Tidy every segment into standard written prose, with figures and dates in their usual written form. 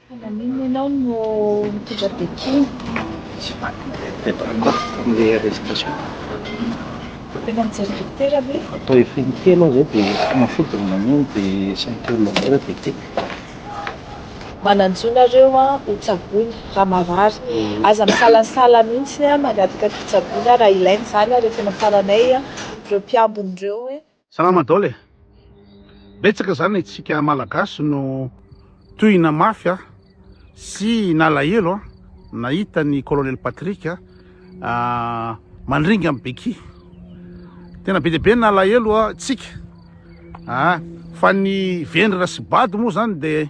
Fa naninona ianao no mitondra béquille? Tsy maty tety côte tamin'ilay arrestation. Efa nijery dokotera ve? Atao efa intelo aho izay dia fanafody no nomeny dia ceinture lombaire dia ty. Manan-jo nareo ho tsaboina raha marary. Aza misalasala mihitsy mangataka fitsaboana raha ilaina izany ary efa nafaranay ireo mpiambina ireo hoe. Salama daholo e! Betsaka zany itsika Malagasy no tohina mafy a sy nalahelo a nahita ny Colonel Patrick a mandringa amin'ny Beky. Tena be dia be ny nalahelo a tsika a fa ny vendrana sy bado moa zany de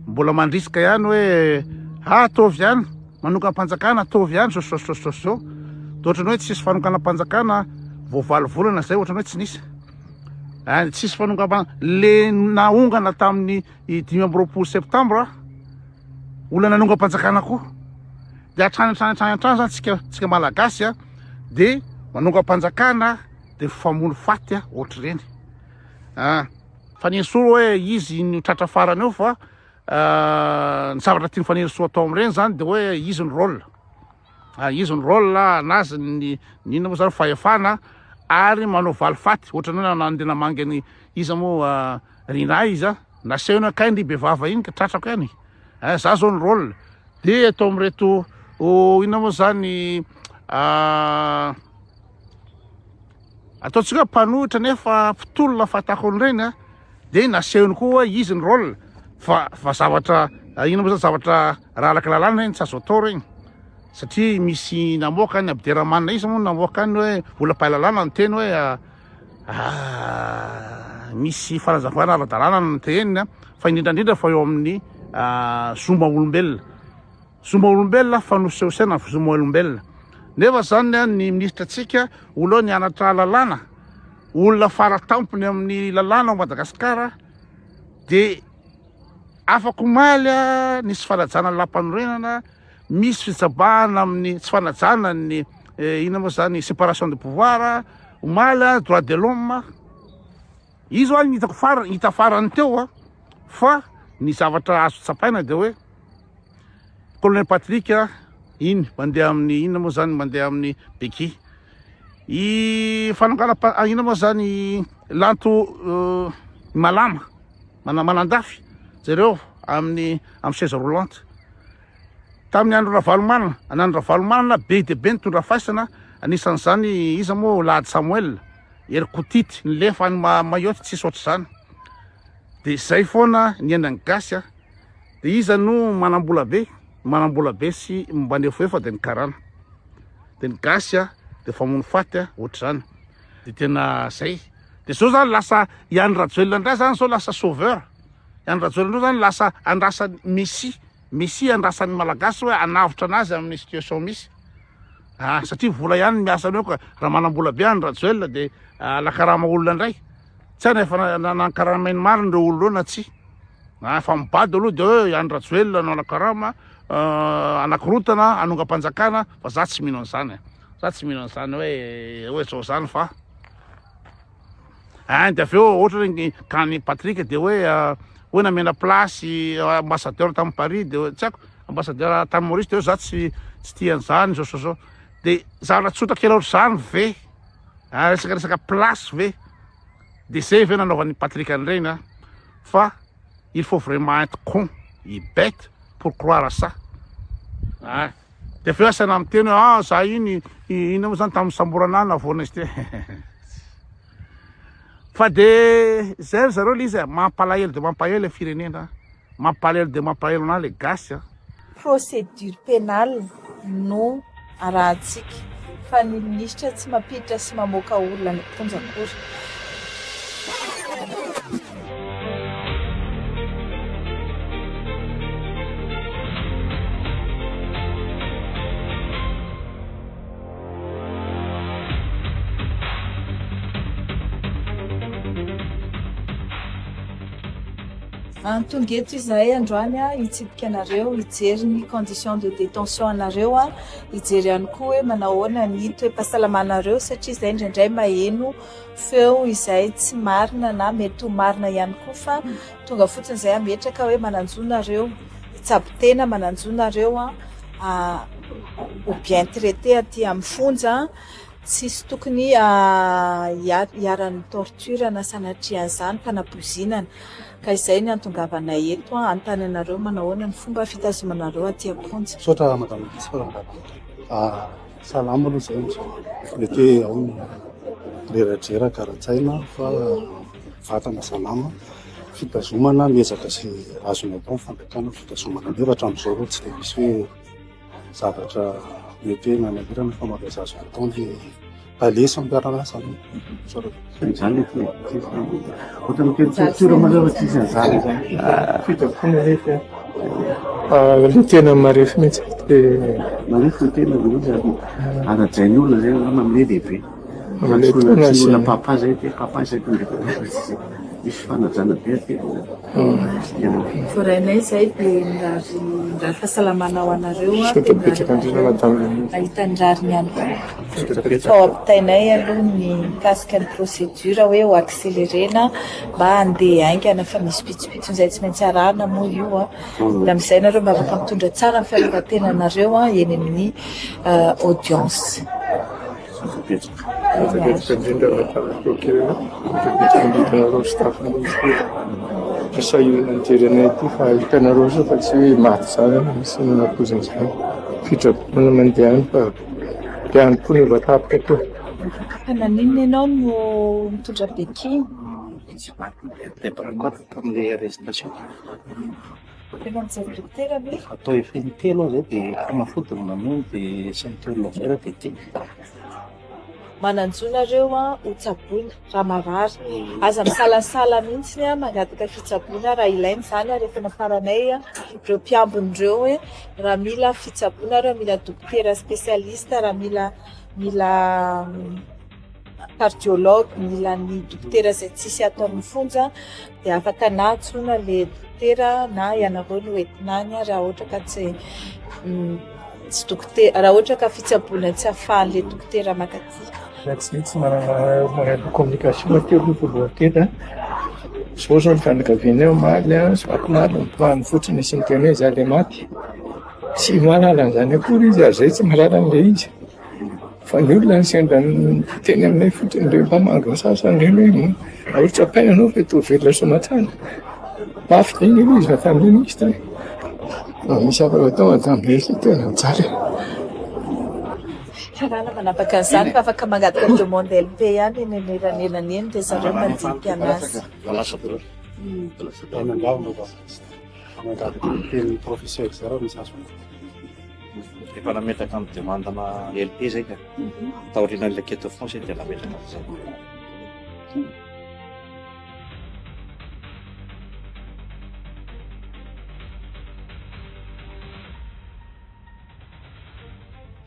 mbola mandrisika ihany hoe ah ataovy ihany manokam-panjakana ataovy ihany zao zao zao zao de ohatran'ny hoe tsisy fanokanam-panjakana vao valo volana zay ohatran'ny hoe tsy nisy ah, tsisy fanongam le naongana tamin'ny 25 septambra olona nanongam-panjakana koa de hatrany hatrany hatrany hatrany zany tsika tsika malagasy a de manongam-panjakana de famono faty a ohatr'ireny ah Fanirisoa hoe izy no tratra farany eo fa ny zavatra tian'i Fanirisoa atao amin'ireny zany de hoe izy ny rôle, izy ny rôle anazy ny ny inona moa zany fahefana ary manao valifaty ohatran'ny hoe nandeha namangy an'i iza moa Rinah izy a, nasehony hoe kay ndry bevava iny ka tratrako ihany e, za zao ny rôle de atao amin'ireto inona moa zany Ataontsika hoe mpanohitra nefa mpitolona fahatako an'ireny a, dia nasehony koa hoe izy ny rôle fa fa zavatra inona moa zany zavatra raha araka lalàna ireny tsy azo atao ireny satria misy namoaka any Abderramane iza moa namoaka any hoe olona mpahay lalàna niteny hoe misy fanazavana ara-dalàna ny teniny fa indrindra indrindra fa eo amin'ny zo maha olombelona. Zo maha olombelona fa nosehoseana ny zo maha olombelona. Nefa zany ny minisitra tsika olona nianatra lalàna, olona fara tampony amin'ny lalàna ao Madagasikara de afaka omaly nisy fanajana ny lampanorenana, misy fitsabahana amin'ny tsy fanajana ny inona moa zany séparation de pouvoir, omaly droit de l'homme. Izy hoa ny hitako farany, hita farany teo fa ny zavatra azo tsapaina de hoe Colonel Patrick iny mandeha amin'ny inona moa zany mandeha amin'ny béquille. I fanongana inona moa zany lanto malama mana manandafy jereo amin'ny amin'ny chaise roulante. Tamin'ny andro Ravalomanana, ny andro Ravalomanana be dia be nitondra faisana anisan'izany iza moa Lahady Samuel, Hery Kotity nilefa any Mayotte tsisy ohatr'izany. Dia izay foana ny iainan'ny gasy a. Dia iza no manambola be? Manambola be sy mbanefoefa dia ny karana. Dia ny gasy a dia famono faty a ohatr'izany. Dia tena zay. Dia zao zany lasa i Andry Rajoelina indray zany zao lasa sauveur. I Andry Rajoelina indray zany lasa andrasan'ny Messie. Messie andrasan'ny Malagasy hoe hanavotra anazy amin'ny situation misy. Ah, satria vola ihany ny miasa eo ka raha manambola be Andry Rajoelina dia anakarama olona indray. Tsy hay na efa nankaramainy marina ireo olona ireo na tsia. Ah, fa mibado aloha dia hoe Andry Rajoelina no anakarama, anakorontana, hanongam-panjakana, fa za tsy mino an'izany. Za tsy mino an'izany hoe hoe zao zany fa ah, dia avy eo ohatra hoe ny ka ny Patrick dia hoe hoe namena place ambassadeur tamin'i Paris dia hoe tsy haiko ambassadeur tany Maurice dia hoe za tsy tsy tia an'izany zao zao zao. Dia zavatra tsotra kely ohatr'izany ve? Ah, resaka resaka place ve? Dia zay ve nanaovan'i Patrick an'ireny ah? Fa il faut vraiment être con et bête pour croire à ça. Ah, dia avy eo asaina miteny hoe ah za iny inona moa zany tamin'ny samborana ahy navoana izy ty. Fa de zay ry zareo le izy e, mampalahelo de mampalahelo le firenena, mampalahelo de mampalahelo anah le gasy a. Procédure pénale no arahantsika fa ny minisitra tsy mampiditra sy mamoaka olona any am-ponja akory. Tonga eto izahay androany hitsidika anareo, hijery ny conditions de détention anareo, hijery ihany koa hoe manao ahoana ny toe-pahasalamanareo satria izahay indraindray maheno feo izay tsy marina na mety ho marina ihany koa fa tonga fotsiny izahay hametraka hoe manan-jo nareo. hitsabo tena, manan-jo nareo ho bien traité aty amin'ny fonja, tsisy tokony hiharan'ny torture na sanatria an'izany fanapoizinana ka izay ny antongavanay eto hanontany anareo manao ahoana ny fomba fitazomanareo aty am-ponja. Misaotra madame vice-présidente. Salama aloha izay amizao. Mety hoe ao ny reradreraka ara-tsaina fa vatana salama. Fitazomana miezaka izay azony atao ny fanjakana fitazomana nefa hatramin'izao aloha tsy dia misy hoe zavatra mety hoe nanahirana fa mba izay azony atao ny tale sy ny mpiara-miasa aminy. Misaotra. Izany le Ohatran'ny miteny torture mazava tsy hisy an'izany izany. Fitsaboana nefa le tena marefo mihitsy. Marefo ny tena dia izy ary arajain'ny olona zay angamba amin'ilay lehibe. Antsoina tsy olona papa zay te papa zay tonga misy fanajana be aty. Voarainay izay dia mirary mirary fahasalamana ho anareo Misaotra betsaka indrindra madame. Mahita ny rariny ihany koa. Fa ho ampitainay aloha ny mikasika ny procédure hoe ho accélérer-na mba handeha haingana fa misy pitsopitsony izay tsy maintsy arahana moa io an. Dia amin'izay nareo mba afaka mitondra tsara ny fiarovan-tenanareo eny amin'ny audience. Misaotra betsaka. Misaotra betsaka indrindra madame procureur. Misaotra betsaka indrindra anareo staff ministera. Sahirana nijery anay aty fa hitanareo zao fa tsy hoe maty zany na misy inona poizina zany. Fitsaboana mandeha any fa dia any koa no efa tapitra koa. Fa naninona ianao no mitondra béquille? Débarquer tamin'ilay arrestation. Efa nijery dokotera ve? Atao efa intelo aho zay dia fanafody no nanohy dia ceinture lombaire dia ity. Manan-jo nareo ho tsaboina raha marary. Aza misalasala mihitsy mangataka fitsaboana raha ilaina izany ary efa nafaranay ireo mpiambina ireo hoe raha mila fitsaboana nareo, mila dokotera spécialiste, raha mila mila cardiologue, mila ny dokotera izay tsisy ato amin'ny fonja dia afaka na antsoina le dokotera na ianareo no entina any raha ohatra ka tsy tsy dokotera raha ohatra ka fitsaboana tsy ahafahan'le dokotera mankaty. Za tsy tsy manana moyen de communication aty aloha voalohany indrindra. Zao zao ny fianakavianay omaly an, somary omaly nitomany fotsiny sy niteny hoe za le maty. Tsy mahalala an'izany akory izy ary zay tsy mahalala an'ilay izy. Fa ny olona no sendra niteny aminay fotsiny ireny mpamangy ny sasany ireny hoe aleo tsapaina ianao fa toa velona soamantsara. Mafy be anie ilay izy fa tamin'iny izy tany. Raha misy afaka atao madame Elsie tena mijaly e. Karana manapaka an'izany fa afaka mangataka demande LP ihany eny anelanelany eny dia zareo mandinika anazy. Efa nametraka ny demande na LP zay ka. Taorianan'ilay quête au fond zay dia nametraka an'izay.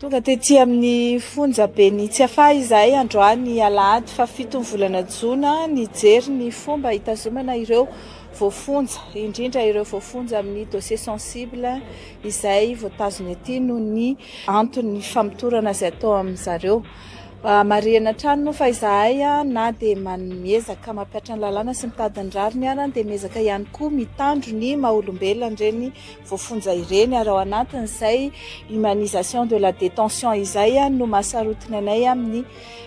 Tonga tety amin'ny fonjaben'i Tsiafahy izahay androany alahady fahafiton'ny volana jona nijery ny fomba hitazomana ireo voafonja, indrindra ireo voafonja amin'ny dossier sensible izay voatazona ety noho ny anton'ny famotorana izay atao amin'izareo. Marihina hatrany moa fa izahay na dia miezaka mampihatra ny lalàna sy mitady ny rariny ara dia miezaka ihany koa mitandro ny maha olombelona an'ireny voafonja ireny ary ao anatin'izay humanisation de la détention izay no mahasarotiny anay amin'ny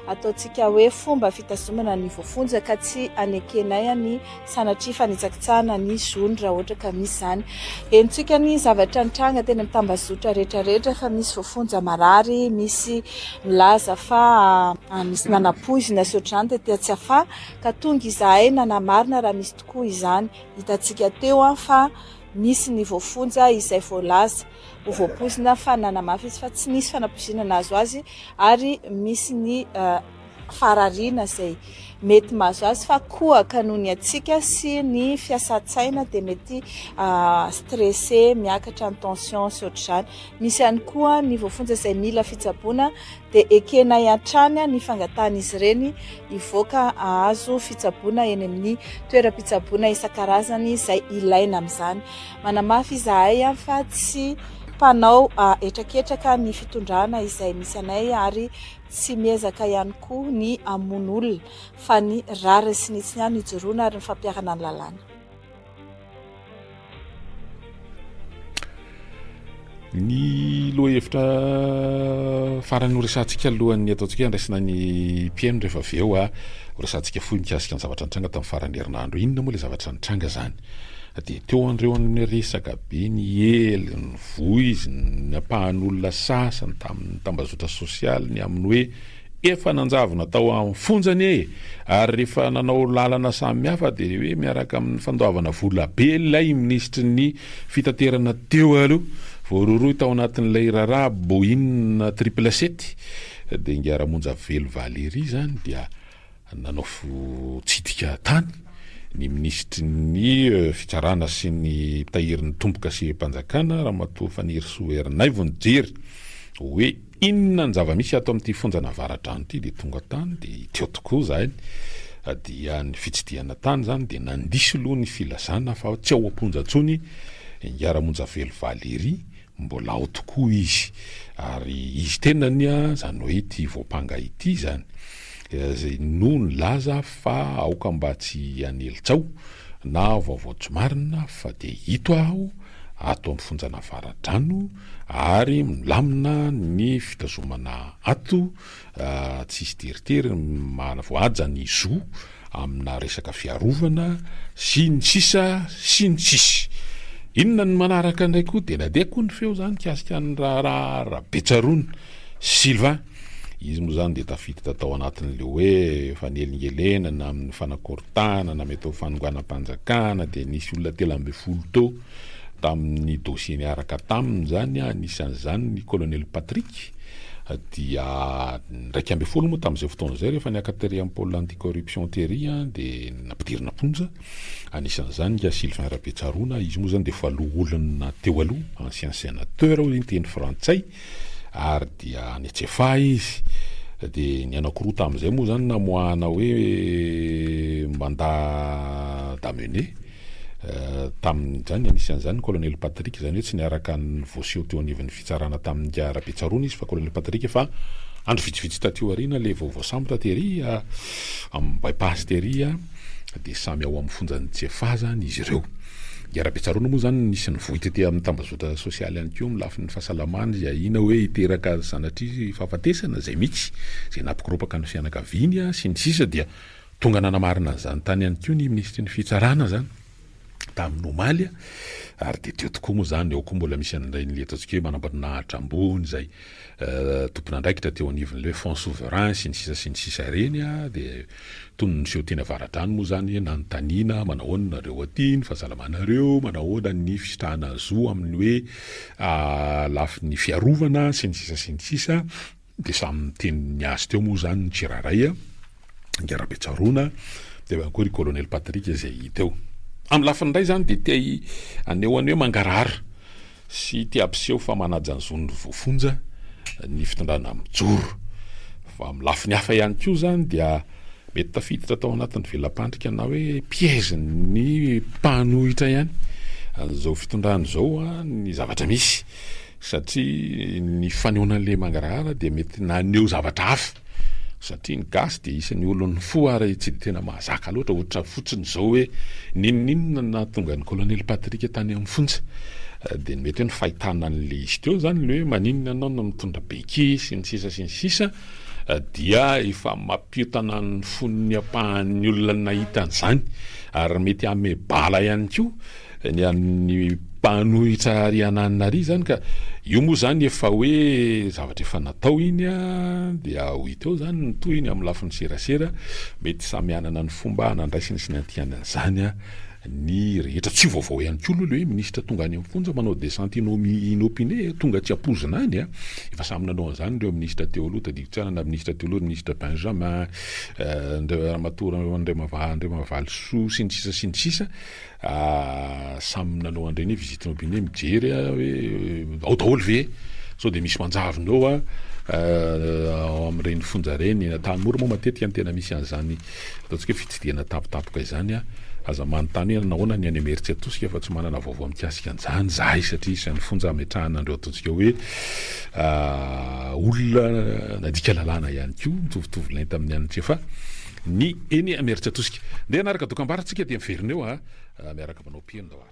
ataontsika hoe fomba fitazomana ny voafonja ka tsy anekenay ny sanatria fanitsakitsahana ny zony raha ohatra ka misy izany. Henontsika ny zavatra nitranga teny amin'ny tambazotra rehetra rehetra fa misy voafonja marary, misy milaza fa nisy nanapoizina sy ohatr'izany tety Tsiafahy ka tonga izahay nanamarina raha misy tokoa izany. Hitantsika teo fa nisy ny voafonja izay voalaza ho voapoizina fa nanamafy izy fa tsy nisy fanapoizinana nahazo azy ary misy ny farariana izay mety mahazo azy fa kohaka noho ny hatsiaka sy ny fiasan-tsaina dia mety stressé, miakatra ny tension sy ohatr'izany. Misy ihany koa ny voafonja izay mila fitsaboana dia ekenay hatrany ny fangatahan'izy ireny hivoaka hahazo fitsaboana eny amin'ny toeram-pitsaboana isan-karazany izay ilaina amin'izany. Manamafy izahay fa tsy mpanao hetraketraka ny fitondrana izay misy anay ary Tsy miezaka ihany koa ny hamono olona fa ny rariny sy ny hitsiny ihany no ijoroana ary ny fampiharana ny lalàna. Ny lohahevitra farany horesahantsika alohan'ny ataontsika hoe handraisana ny mpihaino rehefa avy eo, horesahantsika fohy mikasika ny zavatra nitranga tamin'ny faran'ny herinandro. Inona moa ilay zavatra nitranga izany? Dia teo an'ireo ny resaka be niely, nivoiziny, ny ampahan'olona sasany tamin'ny tambazotra sosialy ny amin'ny hoe Efa nanjavona tao amin'ny fonja anie e! Ary rehefa nanao lalana samihafa dia hoe miaraka amin'ny fandoavana vola be ilay minisitry ny fitaterana teo aloha, voarohirohy tao anatin'ilay raharaha Boeing triple sept, dia ingahy Ramonjavelo Valéry izany dia nanao tsidika tany ny minisitry ny fitsarana sy ny mpitahiry ny tombo-kasem-panjakana Ramatoa Fanirisoa Ernaivo nijery hoe Inona ny zava-misy ato amin'ity fonjan'Avaradrano ity dia tonga tany dia teo tokoa izahay dia ny fitsidihana tany izany dia nandiso aloha ny filazana fa tsy ao am-ponja intsony Ingahy Ramonjavelo Valéry, mbola ao tokoa izy ary izy tenany izany hoe ity voampanga ity izany no nilaza fa aoka mba tsy hanely tsaho na vaovao tsy marina fa dia ito aho ato amin'ny fonjan'Avaradrano ary milamina ny fitazomana ato, tsisy teritery, voahaja ny zo amina resaka fiarovana sy ny sisa sy ny sisa. Inona ny manaraka indray koa dia nandeha koa ny feo izany mikasika ny raharaha Rabetsaroana Sylvain. Izy moa izany dia tafiditra tao anatin'ilay hoe fanelingelenana amin'ny fanakorontanana mety ho fanonganam-panjakana dia nisy olona 13 teo tamin'ny dossier niaraka taminy izany, anisan'izany ny colonel Patrick dia 11 moa tamin'izay fotoana izay rehefa niakatra tery amin'ny pôle anti-corruption tery dia nampidirina am-ponja, anisan'izany ingahy Sylvain Rabetsaroana, izy moa izany dia efa loholona teo aloha, ancien sénateur hoy ny teny frantsay, ary dia any Tsiafahy izy, dia ny anankiroa tamin'izay moa izany namoahana hoe mandat d'amener, Tamin'izany, anisan'izany ny Kolonely Patrick, izany hoe tsy niaraka voaseho teo anivon'ny fitsarana tamin'ingahy Rabetsaroana izy fa Kolonely Patrick efa andro vitsivitsy taty aoriana ilay vao voasambotra tery amin'ny by-pass tery dia samy ao amin'ny fonjan'i Tsiafahy izany izy ireo. Ingahy Rabetsaroana moa izany nisy nivoy tety amin'ny tambazotra sosialy ihany koa amin'ny lafiny fahasalamana izy ahiana hoe hiteraka sanatria fahafatesana izay mihitsy izay nampikoropaka ny fianakaviany sy ny sisa dia Tonga nanamarina an'izany tany ihany koa ny minisitry ny fitsarana izany tamin'ny omaly ary dia teo tokoa moa izany, ao koa mbola misy an'ireny ilay ataontsika hoe manamboninahitra ambony izay tompon'andraikitra teo anivon'ilay hoe fonds souverain sy ny sisa sy ny sisa ireny dia toy ny niseho teny Avaradrano moa izany nanontaniana manao ahoana nareo aty, ny fahasalamanareo, manao ahoana ny fisitrahana zo amin'ny hoe lafiny fiarovana sy ny sisa sy ny sisa. Dia samy niteny ny azy teo moa izany ny tsirairay, Ingahy Rabetsaroana, dia eo ihany koa ry Colonel Patrick izay hita eo. Amin'ny lafiny iray izany dia te haneho ny hoe mangarahara sy te hampiseho fa manaja ny zon'ny voafonja ny fitondrana mijoro. Fa amin'ny lafiny hafa ihany koa izany dia mety tafiditra tao anatin'ny vela-pandrika na hoe piège ny mpanohitra ihany an'izao fitondrana izao ny zavatra misy. Satria ny fanehoana an'ilay mangarahara dia mety naneho zavatra hafa, satria ny gasy dia isan'ny olon'ny fo ary tsy dia tena mahazaka loatra, ohatra fotsiny izao hoe n'inon'inona no nahatonga an'i Colonel Patrick tany amin'ny fonja, dia mety hoe ny fahitana an'ilay izy teo izany ilay hoe maninona ianao no mitondra béquille sy ny sisa sy ny sisa dia efa mampiotana ny fon'ny ampahan'ny olona nahita an'izany ary mety hanome bala ihany koa Ny an'ny mpanohitra ary ananona ary zany ka io moa zany efa hoe zavatra efa natao iny a, dia ho hita eo zany ny tohiny amin'ny lafiny serasera, mety samy hanana ny fomba nandraisiny sy niantihany an'izany a ny rehetra, tsy vaovao ihany koa aloha le hoe minisitra tonga any amin'ny fonja manao descente inopinée tonga tsy ampoizina any a, efa samy nanao an'izany ireo minisitra teo aloha, tadidiko tsara na minisitra teo aloha minisitra Benjamin, Ramatoa Andriamavalisoa sy ny sisa sy ny sisa. Samy nanao an'ireny hoe visite inopinée mijery hoe ao daholo ve sao dia misy manjavona eo ao amin'ireny fonja ireny. Eny Antanimora moa matetika no tena misy an'izany ataontsika hoe fitsidihana tampotampoka izany. Aza manontany hoe nahoana ny any Imerintsiatosika fa tsy manana vaovao mikasika an'izany izahay satria isan'ny fonja ametrahana an'ireo ataontsika hoe olona nadika lalàna ihany koa mitovitovy lenta amin'ny an'ny Tsefa. Ny eny Imerintsiatosika. Ndeha hanaraka dokambarotra tsika dia miverina eo a, miaraka manao piano daholo.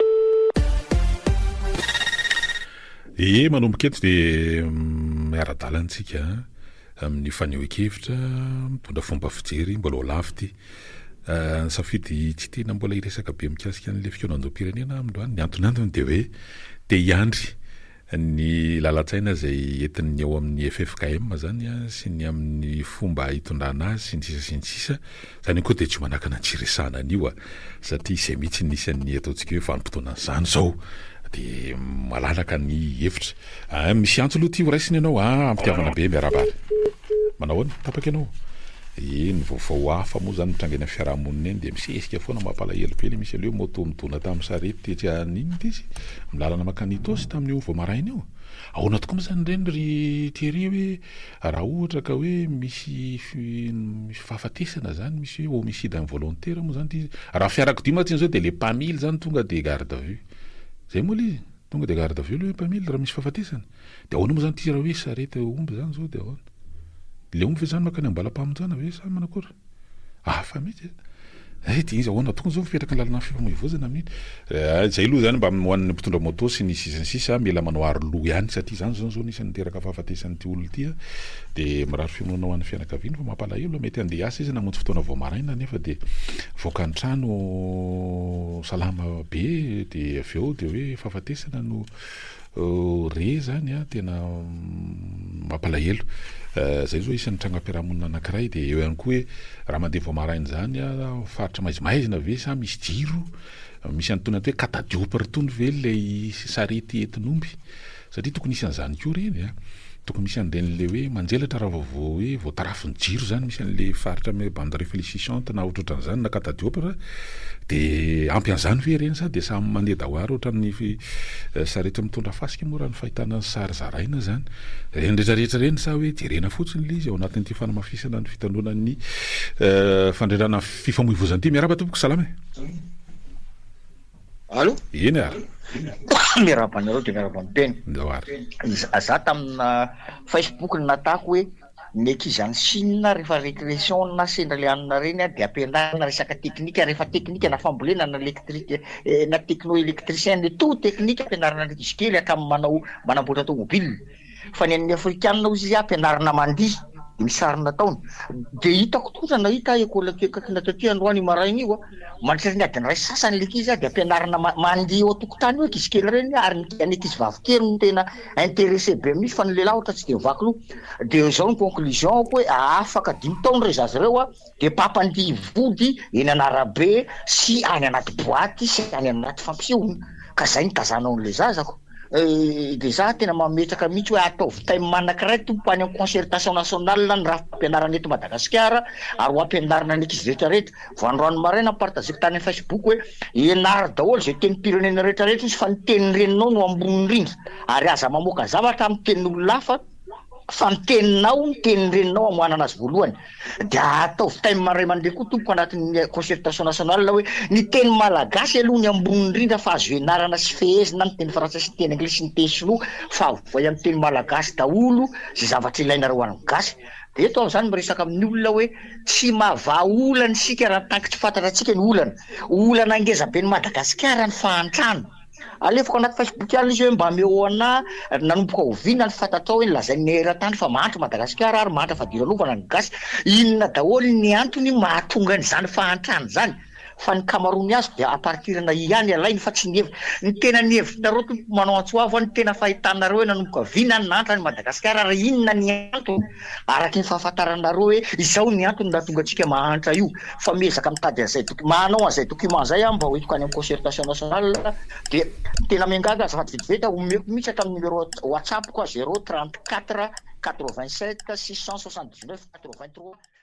Ee, manomboka eto dia miara-dalana isika amin'ny fanehoan-kevitra, mitondra fomba fijery mbola ho lava ity. Nisafidy tsy tena mbola hiresaka be mikasika an'ilay fikaonandoham-pirenena aho androany. Ny antony antony dia hoe te hiandry ny lalan-tsaina izay entin'ny ao amin'ny ffkm izany sy ny amin'ny fomba hitondrana azy sy ny sisa sy ny sisa. Izany koa dia tsy manakana ny tsy hiresahana an'io a! Satria izay mihitsy ny isan'ny ataontsika hoe vanim-potoanan'izany izao dia malalaka ny hevitra. Ah, misy antso aloha ity ho raisina ianao ah, am-pitiavana be, miarahaba ary. Manao ahoana? Tapaka ianao? Eny, vaovao hafa moa izany mitranga eny amin'ny fiarahamonina eny dia misesika foana, mampalahelo be ilay misy an'ilay hoe moto nidona tamin'ny sarety tetsy an'inona ity izy? Amin'ny lalana mankany Itaosy tamin'io vao maraina io. Ahoana tokoa moa izany ireny ry Thierry hoe raha ohatra ka hoe misy misy fahafatesana izany, misy hoe homicide involontaire moa izany ity izy. Raha fiarakodia mantsy izao dia ilay mpamily izany tonga dia garde à vue. Izay moa ilay izy? Tonga dia garde à vue aloha hoe mpamily raha misy fahafatesana. Dia ahoana moa izany ity raha hoe sarety omby izany izao dia ahoana? Ilay omby ve izany mankany ambalam-pamonjana ve sa manakory? Hafa mihitsy e! Hay dia iza ahoana tokoa izao mipetraka ny lalana fifamoivoizana amin'iny? Eh, izay aloha izany mba ho an'ny mpitondra moto sy ny sisa ny sisa mila manao aro loha ihany satria izany izao izao nisy niteraka fahafatesan'ity olona ity a. Dia mirary fiononana ho an'ny fianakaviany fa mampalahelo mety handeha hiasa izy namonjy fotoana vao maraina nefa dia voaka ny trano salama be dia avy eo dia hoe fahafatesana no Re zany a, tena mampalahelo. Zay zao isan'ny trangam-piarahamonina anankiray dia eo ihany koa hoe raha mandeha vao maraina izany a, faritra maizimaizina ve sa misy jiro? Misy an'itony atao hoe catadiopre itony ve ilay sarety entin'omby? Satria tokony hisy an'izany koa ireny a. Tokony misy an'ireny le hoe manjelatra raha vao vao hoe vao tarafin'ny jiro zany misy an'le faritra amin'ny hoe bande réfléchissante na ohatrohatran'izany na catadiopre de ampy an'izany ve ireny sa de samy mandeha daholo ohatran'ny sarety mitondra fasika moa raha ny fahitana ny sary zaraina zany ireny rehetra rehetra ireny sa hoe jerena fotsiny le izy ao anatin'ity fanamafisana ny fitandroana ny fandrindrana fifamoivoizana ity. Miarahaba tompoko, salama e. Allo? Eny ary. Miarahaba anareo dia miarahaba ny tena. Ndao ary. Za tamina Facebook no natako hoe ny ankizy any Chine rehefa récréation na sendra le anona reny dia ampianarina resaka teknika rehefa teknika na fambolena na électrique na techno électricien ny tout teknika ampianarina ny ankizy kely hatramin'ny manao manamboatra tomobile. Fa ny an'ny afrikanina hozy izy ampianarina mandihy de misy sary nataony de hitako tokoa nahita aho école aty akaikina taty androany io maraina io a, mandritra ny adiny iray sy sasany le ankizy de ampianarina mandihy eo an-tokotany eo ankizy kely ireny ary ny ankizy vavy kely no tena intéressé be amin'io fa ny lehilahy ohatra tsy de mivaky loha de zao ny conclusion-ko hoe afaka dimy taona ireo zaza ireo a de mpampandihy vody eny an'arabe sy any anaty boaty sy any anaty fampisehoana ka zay no tazanao an'le zazako. De za tena mametraka mihitsy hoe ataovy thème anakiray tompoko any amin'ny concertation nationale ny rafi-pampianarana eto Madagasikara ary ho ampianarina ny ankizy rehetra rehetra. Vao androany maraina ni-partager-ko tany amin'ny Facebook hoe ianaro daholo izay tenim-pirenena rehetra rehetra izy fa ny tenin-dreninao no ambony indrindra ary aza mamoaka zavatra amin'ny tenin'olona hafa fa ny teninao ny tenin-dreninao amoanana azy voalohany. Dia ataovy thème ray aman-dreny koa tompoko anatin'ny concertation nationale hoe ny teny malagasy aloha ny ambony indrindra fa azo ianarana sy fehezina ny teny frantsay sy ny teny anglisy sy ny teny sinoa fa avoay amin'ny teny malagasy daholo izay zavatra ilainareo ho an'ny gasy. Dia eto aho izany miresaka amin'ny olona hoe tsy mahavaha olana isika raha tanky tsy fantatratsika ny olana. Olana ngeza be ny Madagasikara ny fahantrana. Alefako anaty Facebook alina izy hoe mba ameo anah nanomboka oviana ny fantatrao hoe lazain'ny eran-tany fa mahantra Madagasikara ary mahantra fadiranovana ny gasy. Inona daholo ny antony mahatonga an'izany fahantrana izany? Fa ny kamaroany azo dia à partir na ihany alainy fa tsy ny hevitra. Ny tena ny hevitrareo tompoko manao antso avo ny tena fahitanareo hoe nanomboka oviana ny nahantra ny Madagasikara ary inona ny antony araky ny fahafantaranareo hoe izao ny antony nahatonga antsika mahantra io fa miezaka mitady an'izay doc manao an'izay document izay aho mba ho entiko any amin'ny concertation nationale dia tena miangavy azafady vetivety aho omeko mihitsy hatramin'ny numéro whatsapp-ko aho zéro 34 87 679 83.